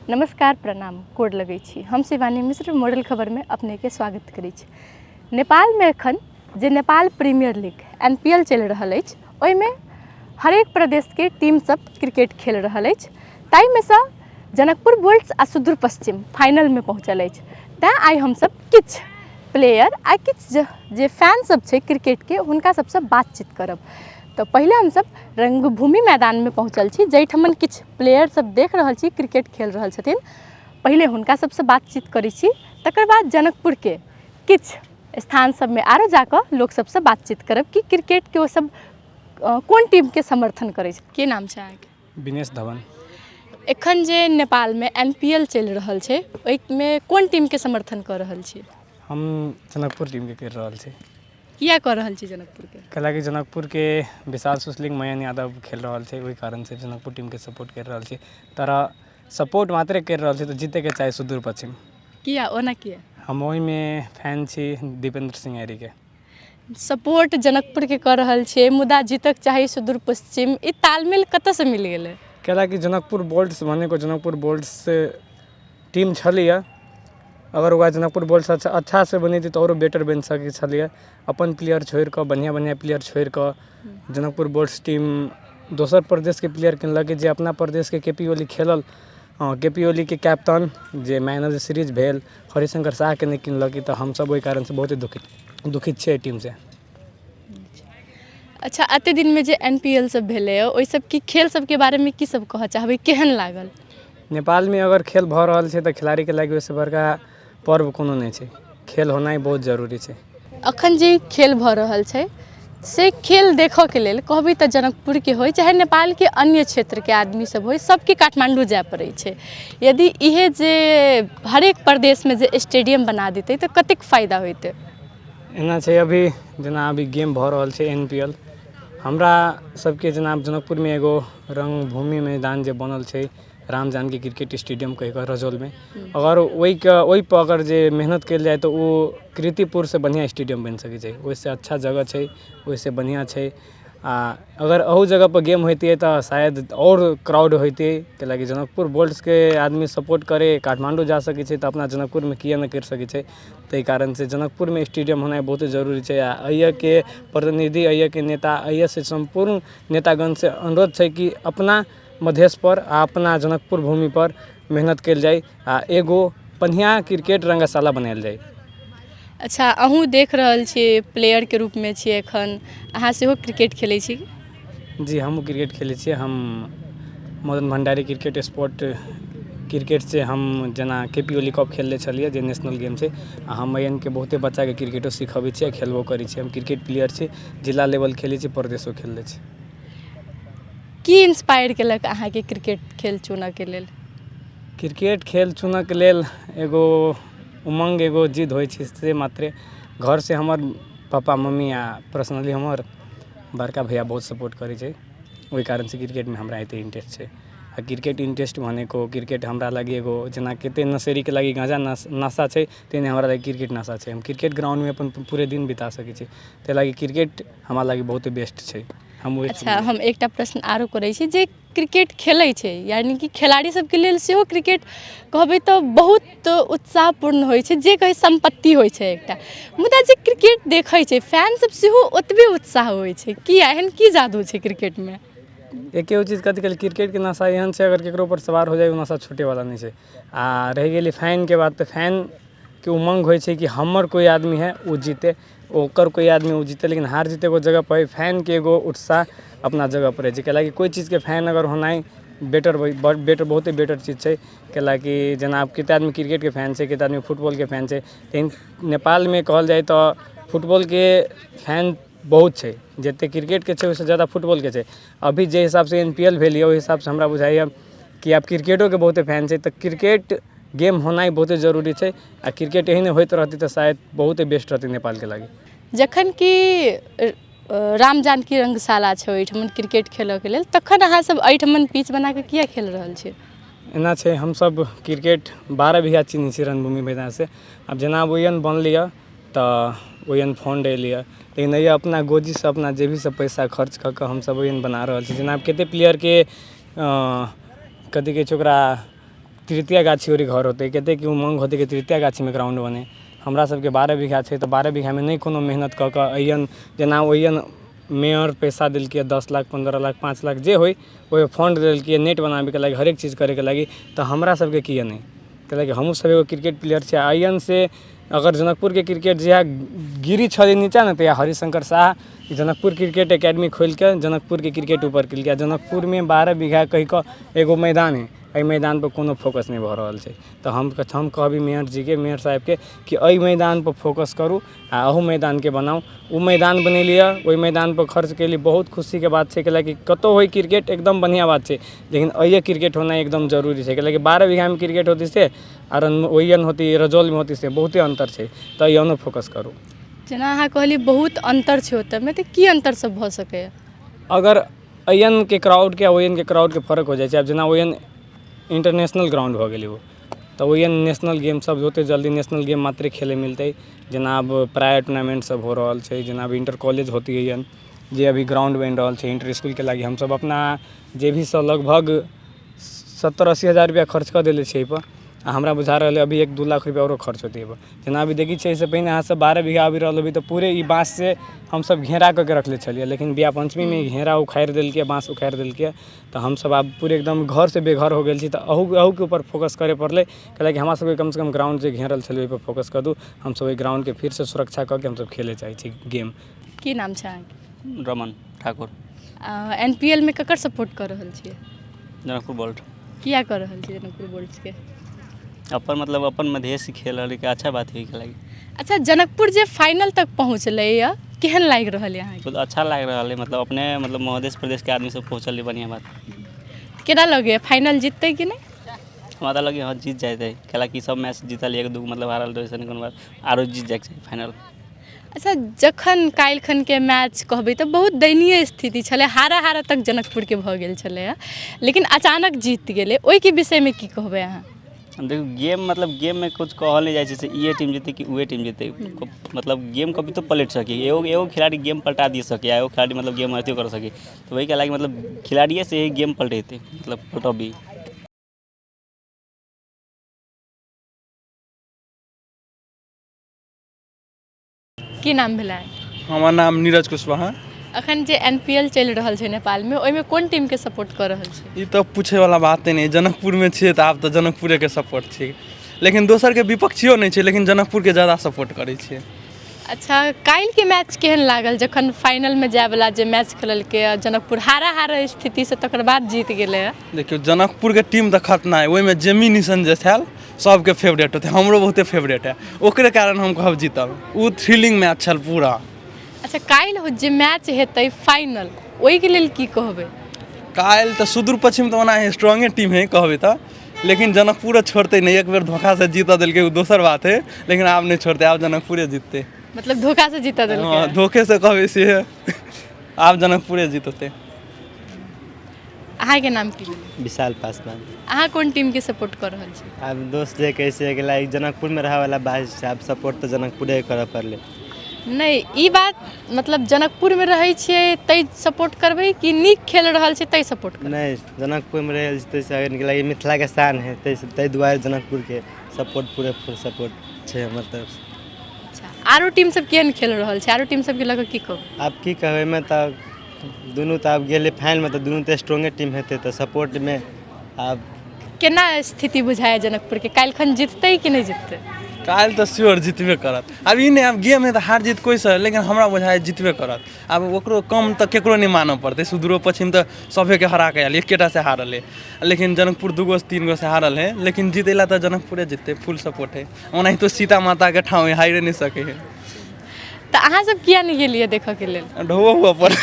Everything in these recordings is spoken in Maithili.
नमस्कार, प्रणाम, गोर लगै छी। हम शिवानी मिश्र मॉडल खबरमे अपनेके स्वागत करै छी। नेपालमे एखन जे नेपाल प्रीमियर लीग NPL चलि रहल अछि, ओहिमे हरेक प्रदेशके टीम सब क्रिकेट खेल रहल अछि। ताहिमे सँ जनकपुर बोल्ट्स आ सुदूर पश्चिम फाइनलमे पहुँचल अछि। तैँ आइ हमसब किछु प्लेयर आ किछु जे फैन सब छै क्रिकेटके, हुनका सबसँ बातचीत करब। तऽ पहिले हमसब रङ्गभूमि मैदानमे पहुँचल छी, जाहिठमन किछु प्लेयर सब देख रहल छी क्रिकेट खेल रहल छथिन। पहिले हुनका सबसँ बातचीत करै छी, तकर बाद जनकपुरके किछु स्थान सबमे आरो जाकऽ लोक सबसँ बातचीत करब कि क्रिकेटके ओ सब कोन टीमके समर्थन करै छै। की नाम छै अहाँके? विनेश धवन। एखन जे नेपालमे NPL चलि रहल छै, ओहिमे कोन टीमके समर्थन कऽ रहल छी? हम जनकपुर टीमके करि रहल छी। किया कऽ रहल छी जनकपुरके? कैलाकि जनकपुरके विशाल सुशलिंग, मयन यादव खेल रहल छै, ओहि कारणसँ जनकपुर टीमके सपोर्ट करि रहल छी। तर सपोर्ट मात्रे करि रहल छी तऽ जीतैके चाही सुदूर पश्चिम। किया, ओना किया? हम ओहिमे फैन छी दीपेन्द्र सिंह ऐरीके। सपोर्ट जनकपुरके कऽ रहल छियै, मुदा जीतक चाही सुदूर पश्चिम, ई तालमेल कतऽसँ मिल गेलै? कैलाकि जनकपुर बोल्ट्स भनेको जनकपुर बोल्ट्स टीम छलैए। अगर ओकरा जनकपुर बोल्ट्स अच्छा अच्छासँ बनेतै तऽ आओरो बेटर बनि सकै छलैए। अपन प्लेयर छोड़ि कऽ, बढ़िआँ बढ़िआँ प्लेयर छोड़ि कऽ जनकपुर बोल्ट्स टीम दोसर प्रदेशके प्लेयर किनलकै, जे अपना प्रदेशके के पी ओली खेलल, के पी ओलीके कैप्टन जे मैन ऑफ the series भेल हरिशंकर साहके नहि किनलकै, तऽ हमसभ ओहि कारणसँ बहुते दुखित दुखित छियै एहि टीमसँ। अच्छा, एते दिनमे जे NPL सब भेलैए, ओहि सबके खेल सबके बारेमे की सब कहऽ चाहबै, केहन लागल? नेपालमे अगर खेल भऽ रहल छै तऽ खेलाड़ीके लागि ओहिसँ बड़का पर्व कोनो नहि छै। खेल होनाइ बहुत जरूरी छै। अखन जे खेल भऽ रहल छै से खेल देखऽके लेल कहबै तऽ जनकपुरके होइ चाहे नेपालके अन्य क्षेत्रके आदमी सब होइ, सबके काठमाण्डू जाय पड़ै छै। यदि इहे जे हरेक प्रदेशमे जे स्टेडियम बना देतै तऽ कतेक फायदा होइतै? एना छै, अभी जेना अभी गेम भऽ रहल छै NPL, हमरा सबके जेना जनकपुरमे एगो रङ्गभूमि मैदान जे बनल छै राम जानकी क्रिकेट स्टेडियम कहि कऽ रजौलमे, अगर ओहिके ओहिपर अगर जे मेहनत कयल जाय तऽ ओ कीर्तिपुरसँ बढ़िआँ स्टेडियम बनि सकै छै। ओहिसँ अच्छा जगह छै, ओहिसँ बढ़िआँ छै। आ अगर अहू जगहपर गेम होइतियै तऽ शायद आओर क्राउड होइतै, कैलाकि जनकपुर बोल्ट्सके आदमी सपोर्ट करै काठमाण्डू जा सकै छै तऽ अपना जनकपुरमे किए नहि करि सकै छै? ताहि कारणसँ जनकपुरमे स्टेडियम होनाइ बहुते जरूरी छै। आ एहिके प्रतिनिधि, एहिके नेता, एहिसँ सम्पूर्ण नेतागणसँ अनुरोध छै कि अपना मधेशपर आ अपना जनकपुर भूमिपर मेहनत कयल जाय आ एगो बढ़िआँ क्रिकेट रङ्गशाला बनायल जाय। अच्छा, अहूँ देख रहल छियै, प्लेयरके रूपमे छियै एखन, अहाँ सेहो क्रिकेट खेलै छी? जी, हमहूँ क्रिकेट खेलै छियै। हम मदन भण्डारी क्रिकेट स्पोर्ट क्रिकेटसँ हम जेना के पी ओली कप खेलले छलियै, जे नेशनल गेम छै। आ हम एहनके बहुते बच्चाके क्रिकेटो सिखबै छियै आ खेलबो करै छियै। हम क्रिकेट प्लेयर छी, जिला लेवल खेलै छी, प्रदेशो खेलले छी। की इंस्पायर केलक अहाँके क्रिकेट खेल चुनऽके लेल? क्रिकेट खेल चुनऽके लेल एगो उमङ्ग, एगो जिद होइ छै, से मात्रे। घरसँ हमर पप्पा मम्मी आ पर्सनली हमर बड़का भैया बहुत सपोर्ट करै छै। ओहि कारणसँ क्रिकेटमे हमरा एते इन्ट्रेस्ट छै। आ क्रिकेट इन्ट्रेस्ट भनेको क्रिकेट हमरा लागि एगो जेना कते नशेरीके लागि गाँजा नशा छै, तेहने हमरा लागि क्रिकेट नशा छै। हम क्रिकेट ग्राउंडमे अपन पूरे दिन बिता सकै छी, ताहि लागि क्रिकेट हमरा लागि बहुते बेस्ट छै। हम ओहि अच्छा, हम एकटा प्रश्न आरो करै छी। जे क्रिकेट खेलै छै, यानि कि खेलाड़ी सबके लेल सेहो क्रिकेट कहबै तऽ बहुत उत्साहपूर्ण होइ छै, जे कहै सम्पत्ति होइ छै एकटा, मुदा जे क्रिकेट देखै छै फैन सब सेहो ओतबे उत्साह होइ छै, किया? एहन की जादू छै क्रिकेटमे? एके चीज कथी कहली, क्रिकेटके नशा एहन छै, अगर केकरो पर सवार हो जाय, ओ नशा छूटैवला नहि छै। आ रहि गेलै फैनके बात, तऽ फैनके उमङ्ग होइ छै कि हमर कोइ आदमी हइ ओ जीते, ओकर कोइ आदमी ओ जीते, लेकिन हार जीत एगो जगहपर फैनके एगो उत्साह अपना जगहपर रहै छै। कैलाकि कोइ चीजके फैन अगर होनाइ बेटर बेटर बहुते बेटर चीज छै। कैलाकि जेना आब कतेक आदमी क्रिकेटके फैन छै, कतेक आदमी फुटबॉलके फैन छै, लेकिन नेपालमे कहल जाय तऽ फुटबॉलके फैन बहुत छै। जतेक क्रिकेटके छै, ओहिसँ ज्यादा फुटबॉलके छै। अभी जे हिसाबसँ NPL भेल यऽ, ओहि हिसाबसँ हमरा बुझाइए कि आब क्रिकेटोके बहुते फैन छै। तऽ क्रिकेट गेम होनाइ बहुते जरूरी छै आ क्रिकेट एहने होइत रहतै तऽ शायद बहुते बेस्ट रहतै नेपालके लागि। जखन कि राम जानकी रङ्गशाला छै ओहिठमन क्रिकेट खेलऽके लेल, तखन अहाँ सब एहिठमन पिच बनाकऽ किया खेल रहल छियै? एना छै, हमसब क्रिकेट 12 बीघा चिन्है छी रणभूमि मैदानसँ। आब जेना ओहन बनलै यऽ तऽ ओहन फण्ड एलैए, लेकिन एहि अपना गोजीसँ, अपना जेबीसँ पैसा खर्च कऽ कऽ हमसब ओहन बना रहल छी। जेना आब कतेक प्लेयरके कथी कहै छै ओकरा, तृतीया गाछी ओरी घर होतै, कतेकके उमङ्ग होतै कि तृतीया गाछीमे ग्राउण्ड बनै। हमरा सबके 12 बीघा छै तऽ 12 बीघामे नहि कोनो मेहनत कऽ कऽ अइयन जेना ओइयन मेयर पैसा देलकै 10 लाख, 15 लाख, 5 लाख जे होइ, ओहि फण्ड देलकै नेट बनाबैके लागि, हरेक चीज करैके लागि, तऽ हमरा सबके किए नहि? कैलाकि हमहूँ सब एगो क्रिकेट प्लेयर छियै। अइयन से अगर जनकपुरके क्रिकेट जहिया गिरी छलै नीचा ने, तहिया हरिशंकर साह जनकपुर क्रिकेट एकेडमी खोलिके जनकपुरके क्रिकेट ऊपर केलकै। आ जनकपुरमे 12 बीघा कहिकऽ एगो मैदान हइ, एहि मैदानपर कोनो फोकस नहि भऽ रहल छै। तऽ हम कहबै मेयर जीके, मेयर साहेबके कि एहि मैदानपर फोकस करू आ अहू मैदानके बनाउ। ओ मैदान बनेलियै, ओहि मैदानपर खर्च केलियै, बहुत खुशीके बात छै। कैलाकि कतहु होइ क्रिकेट एकदम बढ़िआँ बात छै, लेकिन अइए क्रिकेट होनाइ एकदम जरूरी छै। कैलाकि 12 बीघामे क्रिकेट होतै से आर ओहियन होतै रजौलमे होतै से बहुते अन्तर छै, तऽ एहिनो फोकस करू। जेना अहाँ कहलियै बहुत अन्तर छै ओतऽमे, तऽ की अन्तर सब भऽ सकैए? अगर अइयनके क्राउडके आ ओहियनके क्राउडके फरक हो जाइ छै। आब जेना ओहियन इंटरनेशनल ग्राउंड भऽ गेलै ओ, तऽ ओहियन नेशनल गेम सब ओते जल्दी नेशनल गेम मात्रे खेले मिलतै। जेना आब प्राय टूर्नामेंट सब हो रहल छै, जेना अभी इंटर कॉलेज होती अइयन जे अभी ग्राउंड बनि रहल छै इंटर इसकुलके लागि, हमसब अपना जेबीसँ लगभग 70-80 हजार रुपैआ खर्च कऽ देले छियै एहिपर। आ हमरा बुझा रहल अइ अभी 1-2 लाख रुपैआ आओरो खर्च होतै एहिपर। जेना अभी देखै छियै, एहिसँ पहिने अहाँसब 12 बीघा अभी रहल होबै तऽ पूरे ई बाँससँ हमसब घेरा कऽ के रखले छलियै, लेकिन बियाह पञ्चमीमे ई घेरा उखाड़ि देलकै, बाँस उखाड़ि देलकै, तऽ हमसब आब पूरे एकदम घरसँ बेघर हो गेल छी। तऽ अहूके ऊपर फोकस करऽ पड़लै, कैलाकि हमरा सबके कमसँ कम ग्राउंड जे घेरल छलै ओहिपर फोकस कऽ दू। हमसब ओहि ग्राउंडके फेरसँ सुरक्षा कऽ के हमसब खेलै चाहै छी गेम। की नाम छै अहाँके? रमन ठाकुर। NPL मे ककर सपोर्ट कऽ रहल छियै? जनकपुर बोल्ट। किया कऽ रहल छियै जनकपुर बोल्ट्सके? अपन मतलब अपन मधेश खेल रहल, अच्छा बात है लागि। अच्छा, जनकपुर जे फाइनल तक पहुँचलै यऽ, केहन लागि रहल यऽ अहाँके? बहुत अच्छा लागि रहल है, मतलब अपने मतलब मधेश प्रदेशके आदमी सब पहुँचल है, बढ़िआँ बात। केना लगैए फाइनल जीततै कि नहि? हमरा तऽ लगैए हँ जीत जाइतै, कैलाकि सब मैच जीतल 1-2 मतलब हारल रहै कोनो बात, आरो जीत जाइके चाही फाइनल। अच्छा, जखन काल्हि खनके मैच कहबै तऽ बहुत दयनीय स्थिति छलै, हारा हारा तक जनकपुरके भऽ गेल छलै, लेकिन अचानक जीत गेलै, ओहिके विषयमे की कहबै अहाँ? देखू गेम मतलब गेममे कुछ कहल नहि जाइ छै से इहे टीम जीतै कि उहे टीम जीतै, मतलब गेम कभी तो पलटि सकै, एगो एगो खिलाड़ी गेम पलटा दी सकै, एगो खिलाड़ी मतलब गेम अथियो कर सकै, तऽ ओहिके लागि मतलब खिलाड़िए से ही गेम पलटेतै, मतलब पलटबी। की नाम भेलै? हमर नाम नीरज कुशवाहा। अखन जे NPL चलि रहल छै नेपालमे, ओहिमे कोन टीमके सपोर्ट कऽ रहल छी? ई तऽ पूछैवला बाते नहि, जनकपुरमे छियै तऽ आब तऽ जनकपुरेके सपोर्ट छै, लेकिन दोसरके विपक्षियो नहि छै, लेकिन जनकपुरके ज्यादा सपोर्ट करै छियै। अच्छा, काल्हिके मैच केहन लागल जखन फाइनलमे जायवला जे मैच खेललकै जनकपुर हारा हारा स्थितिसँ तकर बाद जीत गेलै? देखियौ जनकपुरके टीम तऽ खतरनाक है, ओहिमे जेमी निसन जे छल सबके फेवरेट होतै, हमरो बहुते फेवरेट है, ओकरे कारण हम कहब जीतल, ओ थ्रिलिंग मैच छल पूरा। अच्छा, काल्हि जे मैच हेतै फाइनल, ओहिके लेल की कहबै? काल्हि तऽ सुदूर पश्चिम तऽ ओना स्ट्रॉन्गे टीम है कहबै तऽ, लेकिन जनकपुर छोड़तै नहि, एक बेर धोखासँ जीतऽ देलकै ओ दोसर बात है, लेकिन आब नहि छोड़तै, आब जनकपुरे जीततै। मतलब धोखासँ जीतऽ देलकै? हँ, धोखेसँ कहबै से, आब जनकपुरे जीततै। अहाँके नाम की भेल? विशाल पासवान। अहाँ कोन टीमके सपोर्ट कऽ रहल छी? आब दोस्त जे कैसे गेला जनकपुरमे रहैवला बात छै, आब सपोर्ट तऽ जनकपुरे करऽ पड़लै। नहि, ई बात मतलब जनकपुरमे रहै छियै तै सपोर्ट करबै कि नीक खेल रहल छै तै सपोर्ट करबै? नहि, जनकपुरमे रहल छी ताहिसँ निक मिथिलाके शान है, ताहि दुआरे जनकपुरके सपोर्ट पूरे फुल सपोर्ट छै हमर तरफसँ। अच्छा, आरो टीम सब केहन खेल रहल छै? आरो टीम सबके लऽ कऽ की कहबै? आब की कहबै, एहिमे तऽ दुनू तऽ आब गेलै फाइनलमे, तऽ दुनू तऽ स्ट्रॉन्गे टीम हेतै, तऽ सपोर्टमे आब केना स्थिति बुझाइए जनकपुरके, काल्हि खन जीततै कि नहि जीततै? काल्हि तऽ श्योर जीतबे करत। आब ई नहि, आब गेम है तऽ हार जीत कोइसँ, लेकिन हमरा बुझाइए जीतबे करत। आब ओकरो कम तऽ केकरो नहि मानऽ पड़तै, सुदूरो पश्चिम तऽ सभेके हरा कऽ आयल, एकेटासँ हारल है, लेकिन जनकपुर 2 गो 3 गोसँ हारल है, लेकिन जीतै ला तऽ जनकपुरे जीततै, फुल सपोर्ट है। ओनाहितो सीता माताके ठाँव है, हारिए नहि सकै है। तऽ अहाँ सब किया नहि गेलियै देखऽके लेल? ढोबो हुअ पड़ै,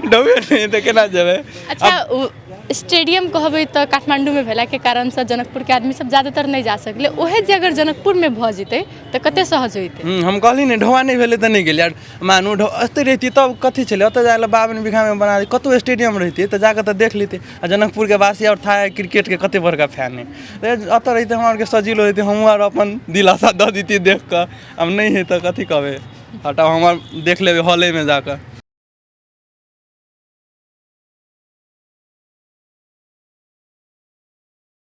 ढोबे नहि तऽ केना जेबै? अच्छा, ओ स्टेडियम कहबै तऽ काठमाण्डूमे भेलाके कारणसँ जनकपुरके आदमी सब ज्यादातर नहि जा सकलै, ओहे जे अगर जनकपुरमे भऽ जेतै तऽ कते सहज होइतै? हम कहली ने ढोआ नहि भेलै तऽ नहि गेलियै, मानू एतऽ रहितियै तब कथी छलै, ओतऽ जाइ लए 52 बीघामे बना कतहु स्टेडियम रहितियै तऽ जाकऽ तऽ देख लैतियै। आ जनकपुरके वासी आओर था है क्रिकेटके कते बड़का फैन है, एतऽ रहितै हमरा आरके सजिलो होइतै, हमहूँ आर अपन दिलासा दऽ दैतियै देख कऽ। आब नहि है तऽ कथी कहबै, हटाउ, हम आर देख लेबै हॉलेमे जाकऽ।